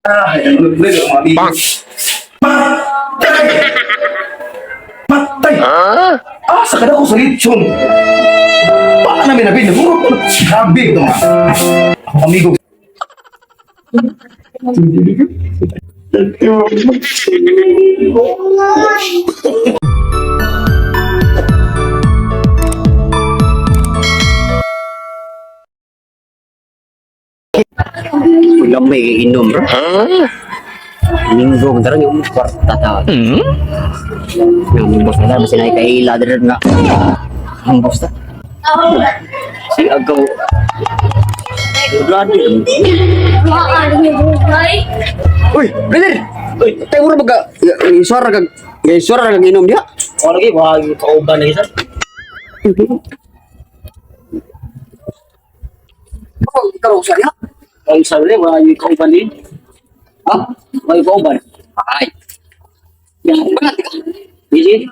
Ah, ano na mga amigo. Patay! Patay! Ah, sa kada ko sa lechon. Baka namin nabi, nagurot ko. Grabe ito mga. Ako amigo. Walang may inom, bro. Linggo, magdarang yung kwarta ta. Yung boss na basta na kaila dere nga. Ang boss ta. Si agaw. Brother. Uy, brother. Uy, tayo mo baga suara kag suara kag inom diha. O lagi, wag kauban lagi sir. Oh, ikaw sa diha. Ay sabi, wala yung kauban din. Ha? Wala yung kauban. Ay. Yan, bangat ka. Busy?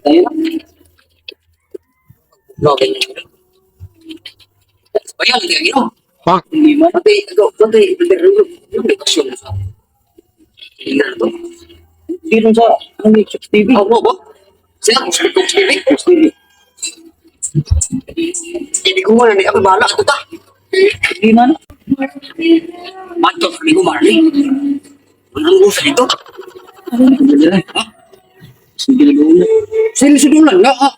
Tayo na. No, ganyan. Bayan, hindi ka inom. Hindi man. Pati, ikaw, pati, brother, yung okasyon sa. Hindi to. Hindi rin sa, ano yung Chooks TV? Oh, mo ba? Sila, gusto ko TV. Chooks TV. Hindi ko wala ni ako bahala ato ta. Hindi man. Mato sa ko marni. Anong gusto dito? Ha? Sige na gawin na. Sila sudulan nga. Ah.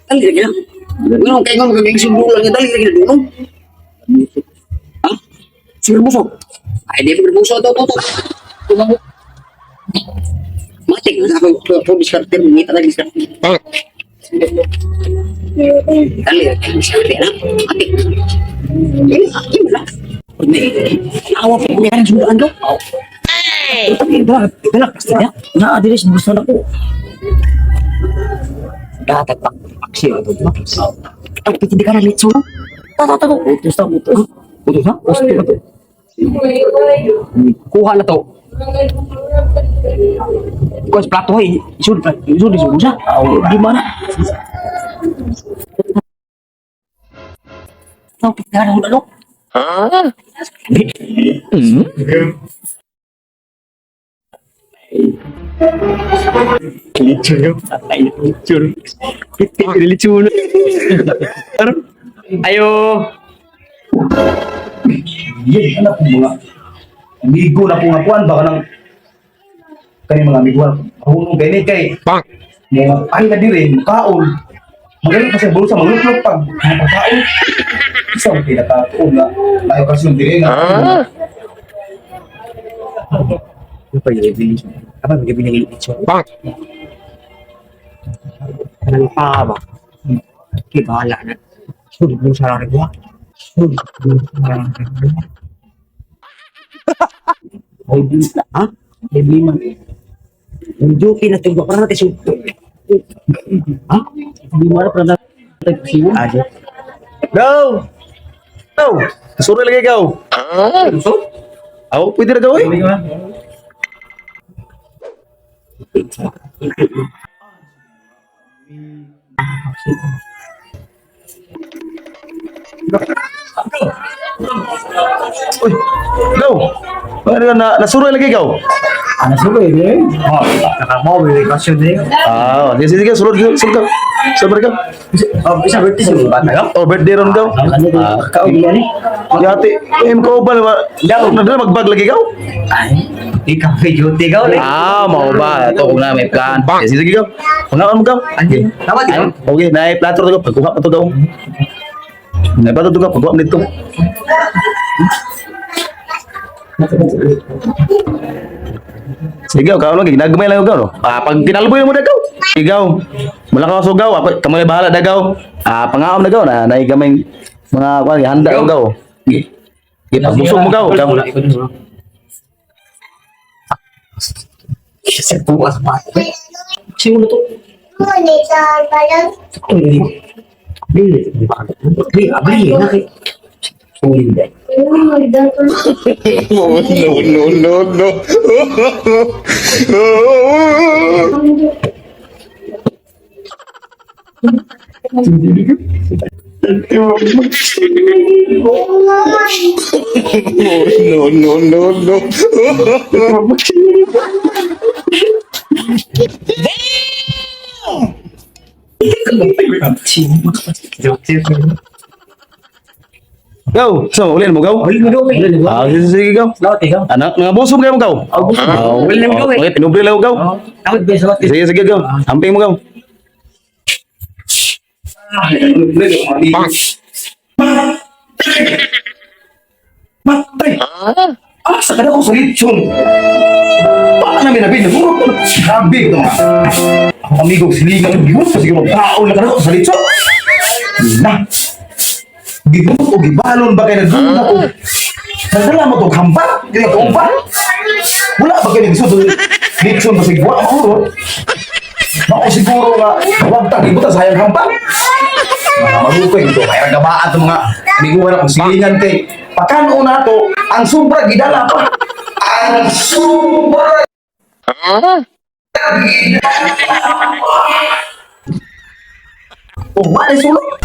Dali lagi na. Ngano kay ngano kay sudulan nga dali lagi na dulong. Ha? Sir buso. Ay di mo buso to to to. Tumango. Mati na ako ko diskarte ngita na diskarte. Dali lagi diskarte na. Mati. Ini ini lah. Awa po niya rin sunduan do. Ay, ba, galak kasi niya. Na, adilis, gusto na ko. Datag pak paksi ito. Ang pitindi ka na litso. Tato tato. Utos na, utos. Utos na? Utos na to. Kuha na to. Kuha sa plato ay. Isod, isod, isod siya. Di man. Ang pitindi ka na ano? Lechon yun. Ay, lechon. Pitik, lechon. Ayo. Yan, anak ko mga amigo na po nga kuan baka nang kani mga amigo na mahunong kay ni kay mga ay na dire makaon magaling pa sa bulsa magluklok pag mga pagkaon isa ang pinakatuon na tayo kasi yung dire nga Ano pa yung ibili? Apa yung ibili ng lechon? Anong pa ba? Okay, bahala na. Sud mo sa rarigwa. Sud mo sa rarigwa. Ay, di. Ha? Ay, di man. Yung duty na ito, parang natin sud. Ha? Di man, parang na. Tayo Adi. Go! Go! Suri lagi ikaw. Ako, pwede na gawin. Uy, go! Ano na, nasuroy lagi ikaw? Ano sa ba eh? Oh, nakamaw, may kasyon eh. Ah, sige, sige, sulod, sulod ka. Sulod ka. Oh, isa birthday sa bata ka? Oh, birthday ron daw. Ano ba? Kauban eh. Yati, eh, kauban ba? Nadala magbag lagi ikaw? Ay, ikaw may duty ka ulit. Ah, mau ba? Ito kung na may plan. Sige, sige, ikaw. Kung na mo ka. Okay. Tama di ba? Okay, na plato to pagkuha pa to daw. Na plato to pagkuha nito. Sige, ikaw lang ginagmay lang ikaw no. Ah, pag kinalboy mo dagaw. Ikaw. Wala ka sugaw, ako kamo na bahala dagaw. Ah, pangaom dagaw na nay gamay mga kuan handa ko gaw. Sige. Sige, pagbusog mo gaw. Gaw. Sa buwas pa. Sino na to? Dili, di ba? Dili, abli, na kay. Sulit dai. No, no, no, no. No, no, no, no. Go. So, ulin mo go. Ulin mo go. Ah, sige, sige, go. Salamat eh, go. Anak, mga boso kayo mo go. Ah, ulin mo go eh. Okay, pinubre lang go. Tawag ba salamat. Sige, sige, go. Amping mo go. Matay! Ah, sa kada ko sa lechon. Paano namin nabi? Naguro ko. Grabe ito mga. Ako amigo, silingan. Gihuro ko siguro. Kaon na kada ko sa lechon. Na. Gihuro ko, gibalon ba kayo nagdula ko? Nagdala mo itong hambat. Yung ikaumbat. Wala ba kayo nagsudo? Lechon ba siguro? Ako ro. Ako siguro nga, wag tag, ibuta sayang hambat. Mga malukoy, ito, kaya nagabaan itong mga amiguan akong silingan kay Pagkano na to, ang sobra gidala pa. Ang sobra gidala pa. Oh, wala sulok.